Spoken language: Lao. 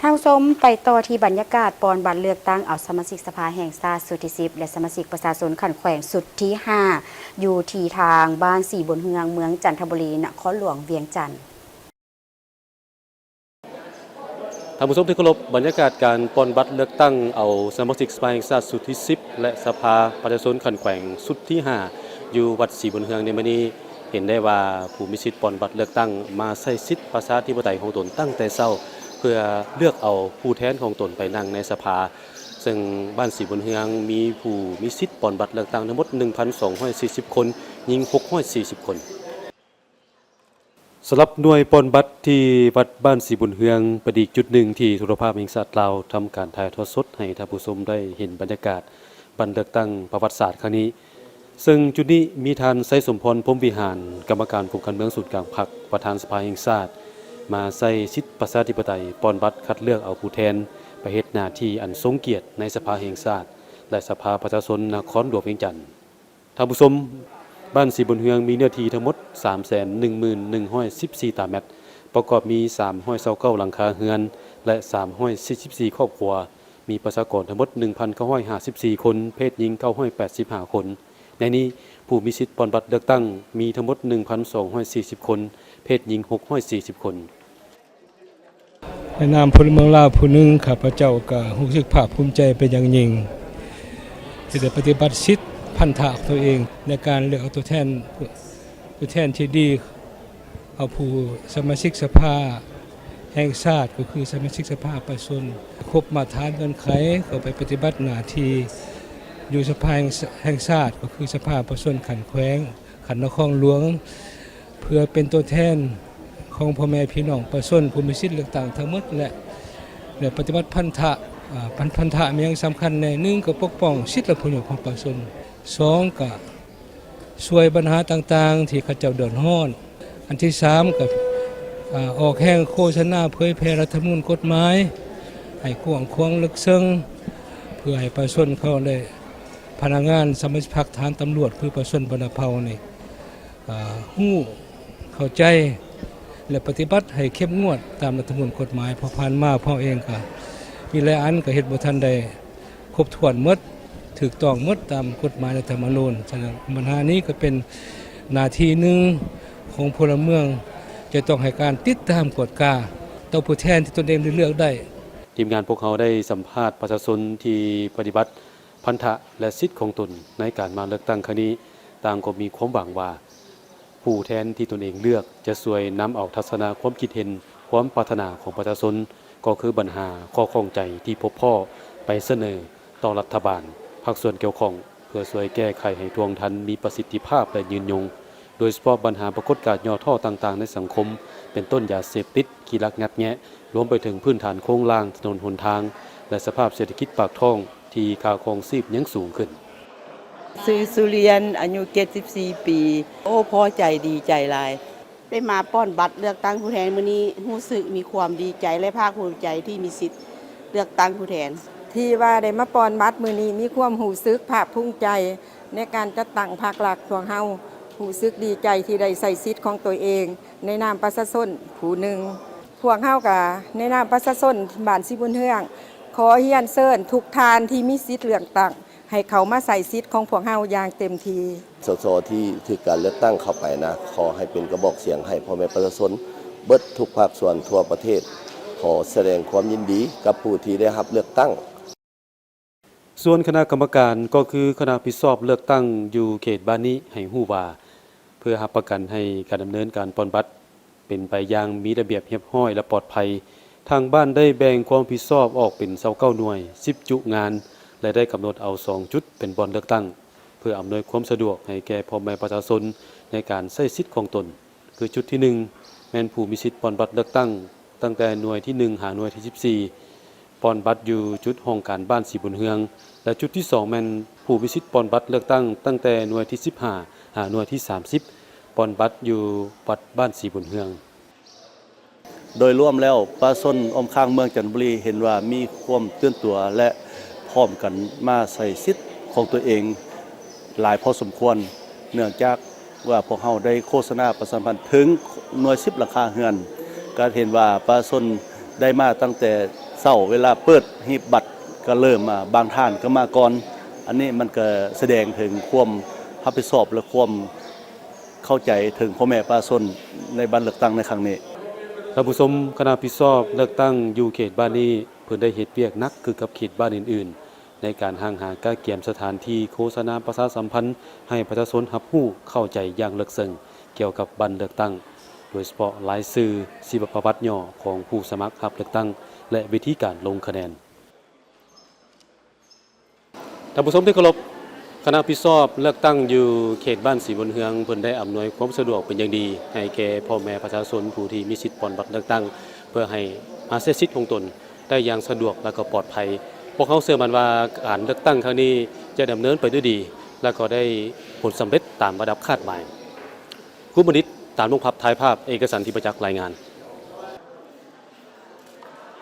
ທ່ານຜູ້ຊົມ ໄປຕໍ່ທີ່ບັນຍາກາດປ່ອນບັດເລືອກຕັ້ງເອົາສະມາຊິກສະພາແຫ່ງຊາດຊຸດທີສິບ ແລະ ສະມາຊິກປະຊາຊົນຂັ້ນແຂວງຊຸດທີຫ້າ ຢູ່ທີ່ທາງບ້ານສີບຸນເຮືອງ ເມືອງຈັນທະບູລີ ນະຄອນຫຼວງວຽງຈັນ. ທ່ານຜູ້ຊົມທີ່ເຄົາລົບ, ບັນຍາກາດການປ່ອນບັດເລືອກຕັ້ງເອົາສະມາຊິກສະພາແຫ່ງຊາດຊຸດທີສິບ ແລະ ສະພາປະຊາຊົນຂັ້ນແຂວງຊຸດທີຫ້າ ຢູ່ວັດສີບຸນເຮືອງໃນມື້ນີ້ ເຫັນໄດ້ວ່າຜູ້ມີສິດປ່ອນບັດເລືອກຕັ້ງມາໃຊ້ສິດປະຊາທິປະໄຕຂອງຕົນຕັ້ງແຕ່ເຊົ້າ ເພື່ອເລືອກເອົາຜູ້ແທນຂອງຕົນໄປນັ່ງໃນສະພາ, ເຊິ່ງບ້ານສີບຸນເຮືອງມີຜູ້ມີສິດປ່ອນບັດເລືອກຕັ້ງທັງໝົດ ໜຶ່ງພັນສອງຮ້ອຍສີ່ສິບຄົນ, ຍິງ ຫົກຮ້ອຍສີ່ສິບຄົນ. ສຳລັບໜ່ວຍປ່ອນບັດທີ່ວັດບ້ານສີບຸນເຮືອງ ເປັນອີກຈຸດໜຶ່ງທີ່ໂທລະພາບແຫ່ງຊາດລາວ ທຳການຖ່າຍທອດສົດໃຫ້ທ່ານຜູ້ຊົມໄດ້ເຫັນບັນຍາກາດບັດເລືອກຕັ້ງປະຫວັດສາດຄັ້ງນີ້. ເຊິ່ງຈຸດນີ້ມີທ່ານ ໄຊສົມພອນ ພົມວິຫານ ກຳມະການກົມການເມືອງສູນກາງພັກ ປະທານສະພາແຫ່ງຊາດ ມາໃຊ້ສິດປະຊາທິປະໄຕ ປ່ອນບັດຄັດເລືອກເອົາຜູ້ແທນໄປເຮັດໜ້າທີ່ອັນຊົງກຽດໃນສະພາແຫ່ງຊາດ ແລະ ສະພາປະຊາຊົນນະຄອນຫຼວງວຽງຈັນ. ທ່ານຜູ້ຊົມ, ບ້ານສີບຸນເຮືອງມີເນື້ອທີ່ທັງໝົດ ສາມແສນໜຶ່ງໝື່ນໜຶ່ງຮ້ອຍສິບສີ່ຕາແມັດ, ປະກອບມີ ສາມຮ້ອຍຊາວເກົ້າຫຼັງຄາເຮືອນ ແລະ ສາມຮ້ອຍສີ່ສິບສີ່ຄອບຄົວ, ມີປະຊາກອນທັງໝົດ ໜຶ່ງພັນເກົ້າຮ້ອຍຫ້າສິບສີ່ຄົນ, ເພດຍິງ ເກົ້າຮ້ອຍແປດສິບຫ້າຄົນ. ໃນນີ້, ຜູ້ມີສິດປ່ອນບັດເລືອກຕັ້ງມີທັງໝົດ ໜຶ່ງພັນສອງຮ້ອຍສີ່ສິບຄົນ, ເພດຍິງ ຫົກຮ້ອຍສີ່ສິບຄົນ. ໃນນາມພົນລະເມືອງລາວຜູ້ໜຶ່ງ, ຂ້າພະເຈົ້າກໍຮູ້ສຶກພາກພູມໃຈເປັນຢ່າງຍິ່ງ ທີ່ໄດ້ປະຕິບັດສິດພັນທະຂອງຕົວເອງ ໃນການເລືອກເອົາຕົວແທນ, ຕົວແທນທີ່ດີ ເອົາຜູ້ສະມາຊິກສະພາແຫ່ງຊາດ ກໍຄືສະມາຊິກສະພາປະຊາຊົນ ຄົບມາດຕະຖານເງື່ອນໄຂ ເຂົ້າໄປປະຕິບັດໜ້າທີ່ຢູ່ສະພາແຫ່ງຊາດ ກໍຄືສະພາປະຊາຊົນຂັ້ນແຂວງ, ຂັ້ນນະຄອນຫຼວງ ເພື່ອເປັນຕົວແທນຂອງພໍ່ແມ່ພີ່ນ້ອງປະຊາຊົນຜູ້ມີສິດເລືອກຕັ້ງທັງໝົດ ແລະ ແລະ ປະຕິບັດພັນທະ, ອາ, ພັນ, ພັນທະມີຫຍັງສຳຄັນແດ່? ໜຶ່ງ ກໍປົກປ້ອງສິດ ແລະ ຜົນປະໂຫຍດຂອງປະຊາຊົນ, ສອງ ກໍ ຊ່ວຍບັນຫາຕ່າງໆທີ່ເຂົາເຈົ້າເດືອດຮ້ອນ. ອັນທີສາມກໍ ອາ ອອກແຮງໂຄສະນາເຜີຍແຜ່ລັດຖະທຳມະນູນກົດໝາຍໃຫ້ກວ້າງຂວາງເລິກເຊິ່ງ ເພື່ອໃຫ້ປະຊາຊົນເຂົາໄດ້ ພະນັກງານສະມາຊິກພັກ ທະຫານ ຕຳຫຼວດ ຄືປະຊາຊົນບັນດາເຜົ່ານີ້ ອາ ຮູ້ເຂົ້າໃຈ ແລະ ປະຕິບັດໃຫ້ເຂັ້ມງວດຕາມລັດຖະທຳມະນູນກົດໝາຍ. ເພາະຜ່ານມາພວກເຮົາເອງກໍມີຫຼາຍອັນກໍເຮັດບໍ່ທັນໄດ້ ຄົບຖ້ວນໝົດ, ຖືກຕ້ອງໝົດຕາມກົດໝາຍລັດຖະທຳມະນູນ. ສະນັ້ນ ບັນຫານີ້ກໍເປັນໜ້າທີ່ໜຶ່ງຂອງພົນລະເມືອງ ຈະຕ້ອງໃຫ້ການຕິດຕາມກວດກາຕໍ່ຜູ້ແທນທີ່ຕົນເອງໄດ້ເລືອກໄດ້. ທີມງານພວກເຮົາໄດ້ສຳພາດປະຊາຊົນທີ່ປະຕິບັດພັນທະ ແລະ ສິດຂອງຕົນໃນການມາເລືອກຕັ້ງຄັ້ງນີ້, ຕ່າງກໍມີຄວາມຫວັງວ່າ ຜູ້ແທນທີ່ຕົນເອງເລືອກຈະຊ່ວຍນຳເອົາທັດສະນະຄວາມຄິດເຫັນ, ຄວາມປາດຖະໜາຂອງປະຊາຊົນ, ກໍຄືບັນຫາຂໍ້ຂ້ອງໃຈທີ່ພົບພໍ້ ໄປສະເໜີຕໍ່ລັດຖະບານ, ພາກສ່ວນກ່ຽວຂ້ອງ ເພື່ອຊ່ວຍແກ້ໄຂໃຫ້ທ່ວງທັນ, ມີປະສິດທິພາບ ແລະ ຍືນຍົງ, ໂດຍສະເພາະບັນຫາປາກົດການຫຍໍ້ທໍ້ຕ່າງໆໃນສັງຄົມ, ເປັນຕົ້ນຢາເສບຕິດ, ຂີ້ລັກງັດແງະ, ລວມໄປເຖິງພື້ນຖານໂຄງລ່າງ, ຖະໜົນຫົນທາງ ແລະ ສະພາບເສດຖະກິດປາກທ້ອງ ທີ່ຄ່າຄອງຊີບຍັງສູງຂຶ້ນ. ຊື່ ສຸລຽນ ອາຍຸ ເຈັດສິບສີ່ປີ. ໂອ້ ພໍໃຈ ດີໃຈຫຼາຍ. ໄດ້ມາປ່ອນບັດເລືອກຕັ້ງຜູ້ແທນມື້ນີ້ ຮູ້ສຶກມີຄວາມດີໃຈ ແລະ ພາກພູມໃຈທີ່ມີສິດເລືອກຕັ້ງຜູ້ແທນ. ທີ່ວ່າໄດ້ມາປ່ອນບັດມື້ນີ້ ມີຄວາມຮູ້ສຶກພາກພູມໃຈໃນການຈັດຕັ້ງພັກລັດ. ພວກເຮົາຮູ້ສຶກດີໃຈທີ່ໄດ້ໃຊ້ສິດຂອງຕົວເອງ ໃນນາມປະຊາຊົນຜູ້ໜຶ່ງ. ພວກເຮົາກະໃນນາມປະຊາຊົນບ້ານສີບຸນເຮືອງ ຂໍຮຽນເຊີນທຸກທ່ານທີ່ມີສິດເລືອກຕັ້ງ ໃຫ້ເຂົ້າມາໃຊ້ສິດຂອງພວກເຮົາຢ່າງເຕັມທີ່. ສສ ທີ່ຖືກການເລືອກຕັ້ງເຂົ້າໄປນະ, ຂໍໃຫ້ເປັນກະບອກສຽງໃຫ້ພໍ່ແມ່ປະຊາຊົນເບິດທຸກພາກສ່ວນທົ່ວປະເທດ. ຂໍສະແດງຄວາມຍິນດີກັບຜູ້ທີ່ໄດ້ຮັບເລືອກຕັ້ງ. ສ່ວນຄະນະກຳມະການ ກໍຄືຄະນະຜິດຊອບເລືອກຕັ້ງຢູ່ເຂດບ້ານນີ້ ໃຫ້ຮູ້ວ່າ ເພື່ອຮັບປະກັນໃຫ້ການດຳເນີນການປ່ອນບັດ ເປັນໄປຢ່າງມີລະບຽບຮຽບຮ້ອຍ ແລະ ປອດໄພ, ທາງບ້ານໄດ້ແບ່ງຄວາມຮັບຜິດຊອບອອກເປັນຊາວເກົ້າໜ່ວຍ, ສິບຈຸງານ ແລະ ໄດ້ກຳນົດເອົາສອງຈຸດເປັນບ່ອນເລືອກຕັ້ງ ເພື່ອອຳນວຍຄວາມສະດວກໃຫ້ແກ່ພໍ່ແມ່ປະຊາຊົນໃນການໃຊ້ສິດຂອງຕົນ. ຄືຈຸດທີໜຶ່ງ ແມ່ນຜູ້ມີສິດປ່ອນບັດເລືອກຕັ້ງ ຕັ້ງແຕ່ໜ່ວຍທີໜຶ່ງ ຫາໜ່ວຍທີສິບສີ່ ປ່ອນບັດຢູ່ຈຸດຫ້ອງການບ້ານສີບຸນເຮືອງ ແລະ ຈຸດທີສອງ ແມ່ນຜູ້ມີສິດປ່ອນບັດເລືອກຕັ້ງ ຕັ້ງແຕ່ໜ່ວຍທີສິບຫ້າ ຫາໜ່ວຍທີສາມສິບ ປ່ອນບັດຢູ່ວັດບ້ານສີບຸນເຮືອງ. ໂດຍລວມແລ້ວ, ປະຊາຊົນອ້ອມຂ້າງເມືອງຈັນທະບູລີເຫັນວ່າມີຄວາມຕື່ນຕົວ ແລະ ພ້ອມກັນມາໃຊ້ສິດຂອງຕົວເອງຫຼາຍພໍສົມຄວນ, ເນື່ອງຈາກ ວ່າພວກເຮົາໄດ້ໂຄສະນາປະຊາສຳພັນເຖິງໜ່ວຍສິບຫຼັງຄາເຮືອນ, ກໍເຫັນວ່າປະຊາຊົນໄດ້ມາຕັ້ງແຕ່ ເຊົ້າເວລາເປີດຮີບບັດກໍເລີ່ມມາ, ບາງທ່ານກໍມາກ່ອນ. ອັນນີ້ມັນກໍສະແດງເຖິງຄວາມຮັບຜິດຊອບ ແລະ ຄວາມເຂົ້າໃຈເຖິງພໍ່ແມ່ປະຊາຊົນໃນບັດເລືອກຕັ້ງໃນຄັ້ງນີ້. ທ່ານຜູ້ຊົມ, ຄະນະຮັບຜິດຊອບເລືອກຕັ້ງຢູ່ເຂດບ້ານນີ້ ເພິ່ນໄດ້ເຮັດວຽກໜັກຄືກັບເຂດບ້ານອື່ນໆ ໃນການຮ່າງຫາກະກຽມສະຖານທີ່ໂຄສະນາປະຊາສຳພັນໃຫ້ປະຊາຊົນຮັບຮູ້ເຂົ້າໃຈຢ່າງເລິກເຊິ່ງກ່ຽວກັບວັນເລືອກຕັ້ງ, ໂດຍສະເພາະລາຍຊື່, ຊີວະປະຫວັດຫຍໍ້ຂອງຜູ້ສະໝັກຮັບເລືອກຕັ້ງ ແລະ ວິທີການລົງຄະແນນ. ທ່ານຜູ້ຊົມທີ່ເຄົາລົບ, ຄະນະຮັບຜິດຊອບເລືອກຕັ້ງຢູ່ເຂດບ້ານສີບຸນເຮືອງ ເພິ່ນໄດ້ອຳນວຍຄວາມສະດວກເປັນຢ່າງດີໃຫ້ແກ່ພໍ່ແມ່ປະຊາຊົນຜູ້ທີ່ມີສິດປ່ອນບັດເລືອກຕັ້ງ ເພື່ອໃຫ້ມາໃຊ້ສິດຂອງຕົນໄດ້ຢ່າງສະດວກ ແລະ ກໍປອດໄພ. ພວກເຮົາເຊື່ອໝັ້ນວ່າການເລືອກຕັ້ງຄັ້ງນີ້ຈະດຳເນີນໄປດ້ວຍດີ ແລະ ກໍໄດ້ຜົນສຳເລັດຕາມລະດັບຄາດໝາຍ. ຄູບັນດິດ ຕາມລົງພັບ, ຖ່າຍພາບ, ເອກະສັນ ທິບປະຈັກ ລາຍງານ.